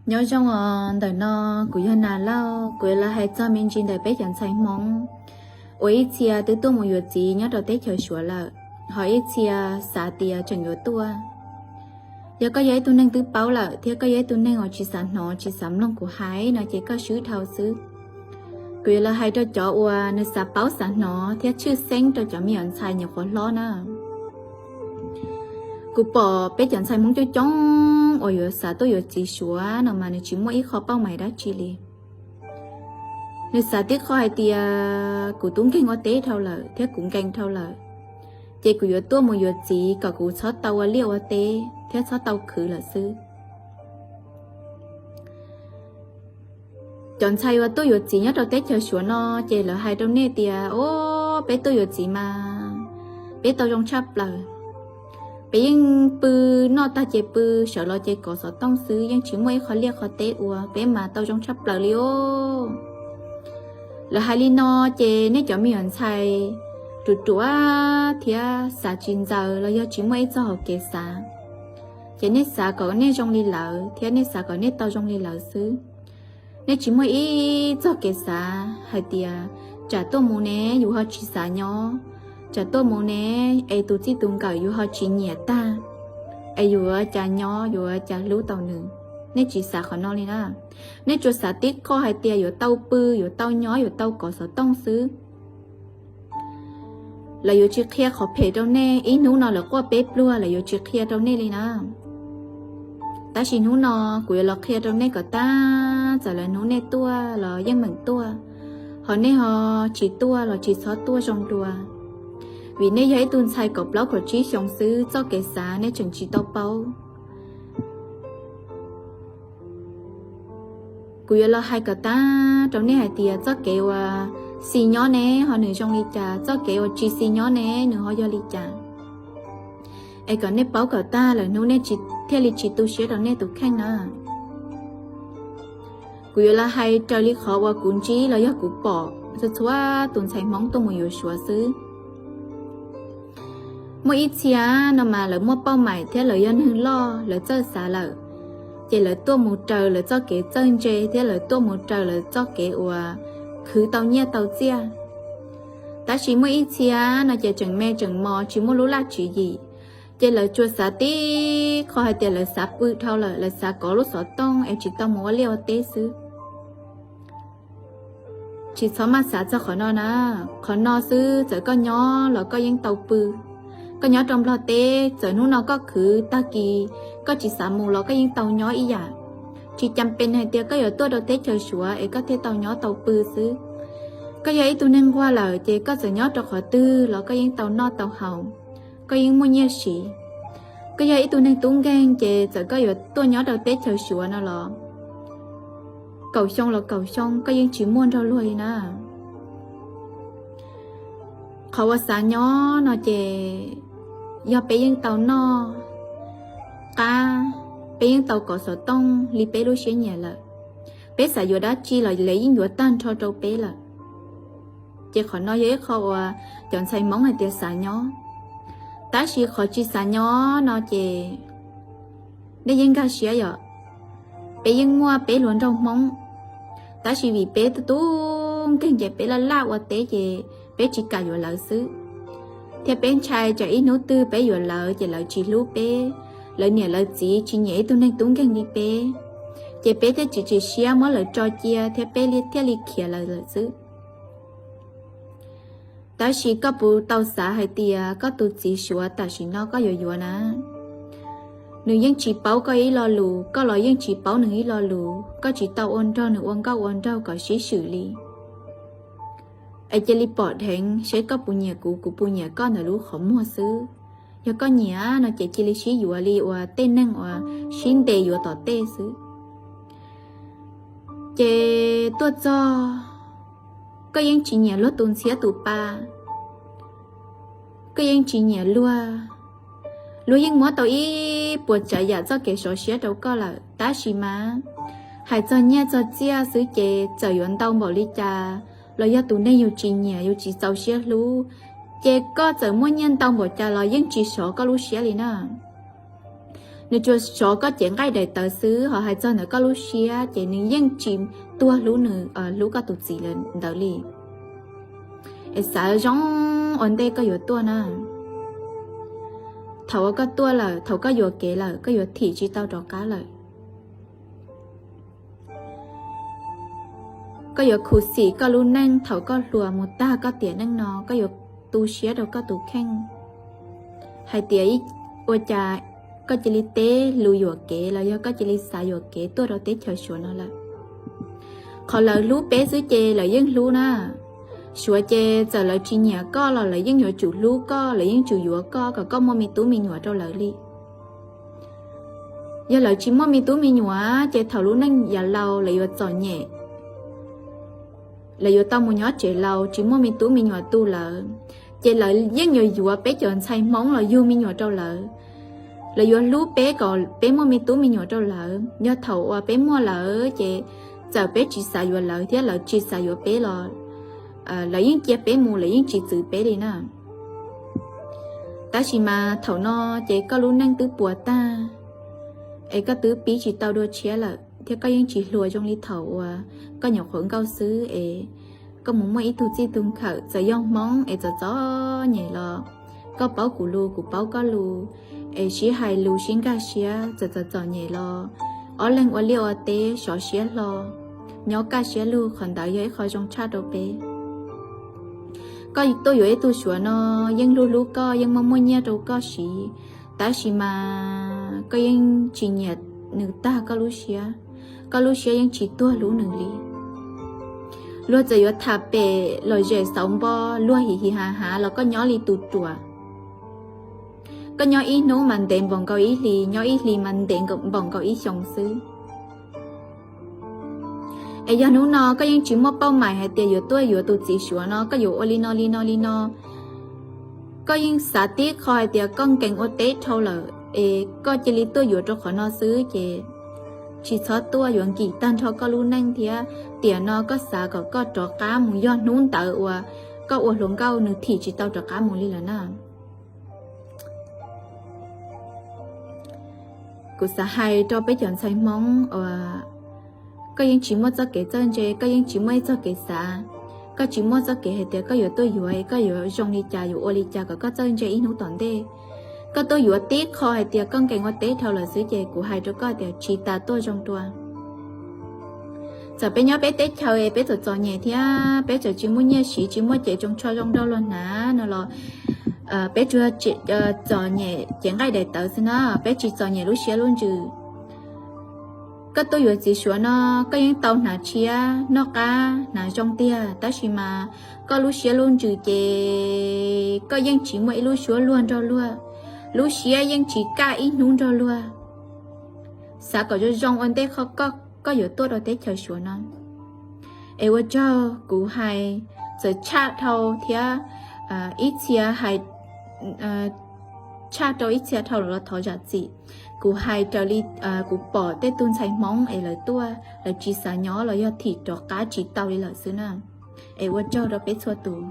Nyob zoo os, ntawm no kuv yog Nas Lauj, kuv yuav los hais txog me ntsis ntawm peb cov ntxhais Hmoob uas ib txhia twb tuaj mus yuav txiv nyob rau teb chaws Suav lawm, ho ib txhia xav tias tseem yuav tuaj. Yog koj yog ib tug neeg twb paub lawm thiab koj yog ib tug neeg uas tsis xav hnov tsis xav mloog kuv hais no ces koj swb dhau xwb. Kuv yuav los hais rau cov uas nws xav paub xav hnov thiab tshwj xeeb rau cov me nyuam ntxhais nyuam qhuav hlob na. Kuv pom peb cov ntxhais Hmoob coob coob uas yuav xav tuaj yuav txiv Suav no mas nws tsis muaj ib qho pauj mais dab tsi li. Nws xav tib qho hais tias kuv tub nkeeg ua teb dhau lawm thiab kuv nkees dhau lawm, ces kuv yuav tuaj mus yuav txiv kom kuv txhob tau ua liaj ua teb thiab txhob tau khwv lawm xwb. Cov ntxhais uas tuaj yuav txiv nyob rau teb chaws Suav no ces lawv hais rau nej tias, o, peb tuaj yuav txiv mas peb tau zoo tshaj plaws. Peb yeej pw, noj tag ces pw, sawv los ces kov xov tooj xwb, yeej tsis muaj ib qho liaj qho teb ua, peb mas tau zoo tshaj plaws li os. Lawv hais li no ces nej cov me nyuam ntxhais ruam ruam thiab xav tsis ntxaws los yog tsis muaj ib txoj hauv kev xav, ces nej xav kom nej zoo li lawv thiab nej xav kom nej tau zoo li lawv xwb. Nej tsis muaj ib txoj kev xav hais tias tsam tuaj mus ne yus ho tsis xav nyob, tsam tuaj mus ne es tus txij tus nkawm yus ho tsis nyiam tag, es yuav cas nyob yuav cas hlub tau nws. Nej tsis xav qhov no li na. Nej tsuas xav tib qho hais tias yuav tau pw, yuav tau nyob, yuav tau kov xov tooj xwb. Lawv yuav tsis qhia qhov phem rau nej, ib hnub no lawv quaj peb pluag lawv yuav tsis qhia rau nej li na. Tab sis hnub no kuv yuav los qhia rau nej kom tag, txawm lawv hnub nej tuaj los yeej meem tuaj, ho nej ho tsis tuaj los tsis txhob tuaj zoo dua. Vim nej yog ib tug ntxhais kaum plaub kaum tsib xyoos xwb, txoj kev xav nej tseem tsis tau paub. Kuv yuav los hais kom tag rau nej hais tias txoj kev uas xis nyob ne ho nws zoo li cas, txoj kev uas tsis xis nyob ne nws ho yog li cas, es kom nej paub kom tag lawm hnub nej thiaj li tsis tu siab rau nej tus kheej na. Kuv yuav los hais raws li qhov uas kuv ntsib los yog kuv pom txhua txhua tus ntxhais Hmoob tuaj mus yuav Suav xwb. Muaj ib txhia no mas lawv muaj pauj maim thiab lawv yog neeg loj lawv txawj xav lawm, ces lawv tuaj mus raws lawv txoj kev txawj ntse thiab lawv tuaj mus raws lawv txoj kev uas khwv tau nyiaj tau txiaj. Tab sis muaj ib txhia no ces tseem me tseem mos tsis muaj lub laj tswv yim, ces lawv tsuas xav tib qho hais tias lawv xav pw dhau lawm, lawv xav kov lub xov tooj es tsis tau mus ua liaj ua teb xwb. Tsis txhob maj xav txog qhov no na. Qhov no xwb txawm koj nyob los koj yeej tau pw. Koj nyob rau Nplog teb txawm hnub no koj khwv tag kis koj tsis xav mus los koj yeej tau nyob ib yam. Tsis cas pes hais tias koj yuav tuaj rau teb chaws Suav es koj thiaj tau nyob tau pw xwb. Koj yog ib tug neeg nquag lawm ces koj txawm nyob rau qhov twg los koj yeej tau noj tau haus, koj yeej muaj nyiaj siv. Koj yog ib tug neeg tub nkeeg ces txawm koj yuav tuaj nyob rau teb chaws Suav no los kaum xyoo los kaum xyoo koj yeej tsis muaj nrog luag li na. Qhov uas xav nyob no ces yog peb yeej tau noj qab, peb yeej tau kov xov tooj li peb lub siab nyiam lawm. Peb xav yuav dab tsi los lawv yeej yuav tag nrho rau peb lawm. Ces qhov no yog ib qho uas cov ntxhais Hmoob hais tias xav nyob. Tab sis qhov tsis xav nyob no ces nej yeej nkag siab yom. Peb yeej muaj peb hluas nraug Hmoob, tab sis vim peb tub tub nkeeg ces peb laj laj ua teb ces peb tsis kam yuav lawv xwb. Thiab peb ntshai tsam ib hnub twg peb yuav lawv ces lawv tsis hlub peb, lawv niam lawv txiv tsis nyiam ib tug neeg tub nkeeg li peb, ces peb thiaj tsis tsim siab muab lawv tso cia thiab peb thiaj li khiav lawv lawm xwb. Tab sis koj puas tau xav hais tias koj tus txiv Suav tam sim no koj yuav yuav na, nws yeej tsis paub koj ib lo lus, koj los yeej tsis paub nws ib lo lus, koj tsis tau ua nrog nws ua nkauj ua nraug kom sib swm li. Es cia li pom dheev seb koj puas nyiam kuv, kuv puas nyiam koj ntawm lub qhov muag xwb. Yog koj nyiam no ces cia li sib yuav li uas tej neeg uas sib ntes yuav tom tej xwb. Ces tuaj txog, koj yeej tsis nyiam luag tus ntxhiab tus pa, koj yeej tsis nyiam luag, luag yeej muab tau ib puas tsav yam txoj kev sov siab rau koj lawm, tab sis mas hais txog nyiaj txog txiaj xwb ces txawm yuav ntau npaum li cas los yog tus neeg yus tsis nyiam yus tsis txaus siab hlub, ces koj txawm muaj nyiaj ntau npaum cas los yeej tsis sov koj lub siab li na. Nws tsuas sov koj cev nqaij daim tawv xwb, ho hais txog ntawm koj lub siab ces nws yeej tsis tuag hlub nws, hlub koj tus txiv ntawd li. Es xav zoo ua ntej koj yuav tuaj na. Thaum uas koj tuaj lawm, thaum koj yuam kev lawm, koj yuav thim tsis tau rov qab lawm. Koj yuav khuv xim koj lub neej thaum koj hluas mus tag koj tiam neej no, koj yuav tu siab rau koj tus kheej hais tias ua cas koj cia li teb lus yuam kev los yog koj cia li xav yuam kev tuaj rau teb chaws Suav no lawm. Qhov lawv hlub peb xwb ces lawv yeej hlub na. Suav ces txawm lawv tsis nyiam koj los lawv yeej yuav tsum hlub koj, lawv yeej tsum yuav koj kom koj muaj me tub me nyuam rau lawv li. Yog lawv tsis muaj me tub me nyuam ces thaum lub neej yav laus lawv yuav txom nyem, lawv yuav tau mus nyob tsev laus tsis muaj me tub me nyuam tu lawv, ces lawv yeej yuav yuav peb cov ntxhais Hmoob los yug me nyuam rau lawv. Lawv yuav hlub peb kom peb muaj me tub me nyuam rau lawv. Yog thaum uas peb muaj lawv ces txawm peb tsis xav yuav lawv thiab lawv tsis xav yuav peb los lawv yeej cia peb mus, lawv yeej tsis txwv peb li na. Tab sis mas thaum no ces koj lub neej twb puas tag, es koj twb pib tsis tau dua tshiab lawm thiab koj yeej tsis hluas zoo li thaum uas koj nyuam qhuav nkauj xwb es koj mus muaj ib tug txij tug nkawm, txawm yog Hmoob es txom txom nyem los koj paub kuv lus kuv paub koj lus, es sib hais lus sib nkag siab, txawm txom txom nyem los ob leeg ua liaj ua teb sov siab hlo, nyob kaj siab lug, qhov ntawd yog ib qho zoo tshaj rau peb. Koj tuaj yuav ib tug Suav no yeej hlub hlub koj, yeej muaj muaj nyiaj rau koj siv, tab sis mas koj yeej tsis nyiam nws tag koj lub siab, koj lub siab yeej tsis tuag hlub nws li. Luag txawm yuav tham pem lom zem xauv npo, luag him him hav hav los koj nyob li tus ruam. Koj nyob ib hnub mas ntev npaum nkaus ib hlis, nyob ib hlis mas ntev npaum nkaus ib xyoos xwb. Es yog hnub no koj yeej tsis muaj pauj mais hais tias yuav tuaj yuav tus txiv Suav no, koj yuav ua li no li no li no, koj yeej xav tib qho hais tias koj nkees ua teb dhau lawm es koj cia li tuaj yuav rau qhov no xwb ces tsis txhob tuaj, yuav nkim tag nrho koj lub neej thiab. Tiam no koj xav kom koj rov qab mus, yog hnub ntawd uas koj ua hluas nkauj nws thim tsis tau rov qab mus li lawm na. Kuv xav hais rau peb cov ntxhais Hmoob uas koj yeej tsis muaj txoj kev txawj ntse, koj yeej tsis muaj ib txoj kev xav, koj tsis muaj txoj kev hais tias koj yuav tuaj yuav, koj yuav zoo li cas, yuav ua li cas kom koj txawj ntse ib hnub tom ntej. Koj tuaj yuav tib qho hais tias koj nkees ua teb dhau lawm xwb ces kuv hais rau koj tias tsis tas tuaj zoo dua. Txawm peb nyob peb teb chaws es peb txom txom nyem thiab peb txawm tsis muaj nyiaj siv, tsis muaj cev tsoos tsho zoo nraug los hnav no los peb tsuas txom nyem cev nqaij daim tawv xwb na, peb tsis txom nyem lub siab lub ntsws. Koj tuaj yuav txiv Suav no, koj yeej tau hnav tshiab noj qab hnav zoo tiag, tab sis mas koj lub siab lub ntsws ces koj yeej tsis muaj ib lub suab luag nrog luag, lub siab yeej tsis kaj ib hnub nrog luag. Xav kom zoo zoo ua ntej qhov koj yuav tuaj rau teb chaws Suav no. Es ua tsaug kuv hais txawm tshaj dhau thiab ib txhia hais tshaj rau ib txhia dhau los thov zam txim. Kuv hais raws li kuv pom tej tug ntxhais Hmoob es lawv tuaj lawv tsis xav nyob los yog thim rov qab tsis tau li lawm xwb na. Es ua tsaug rau peb txhua tus.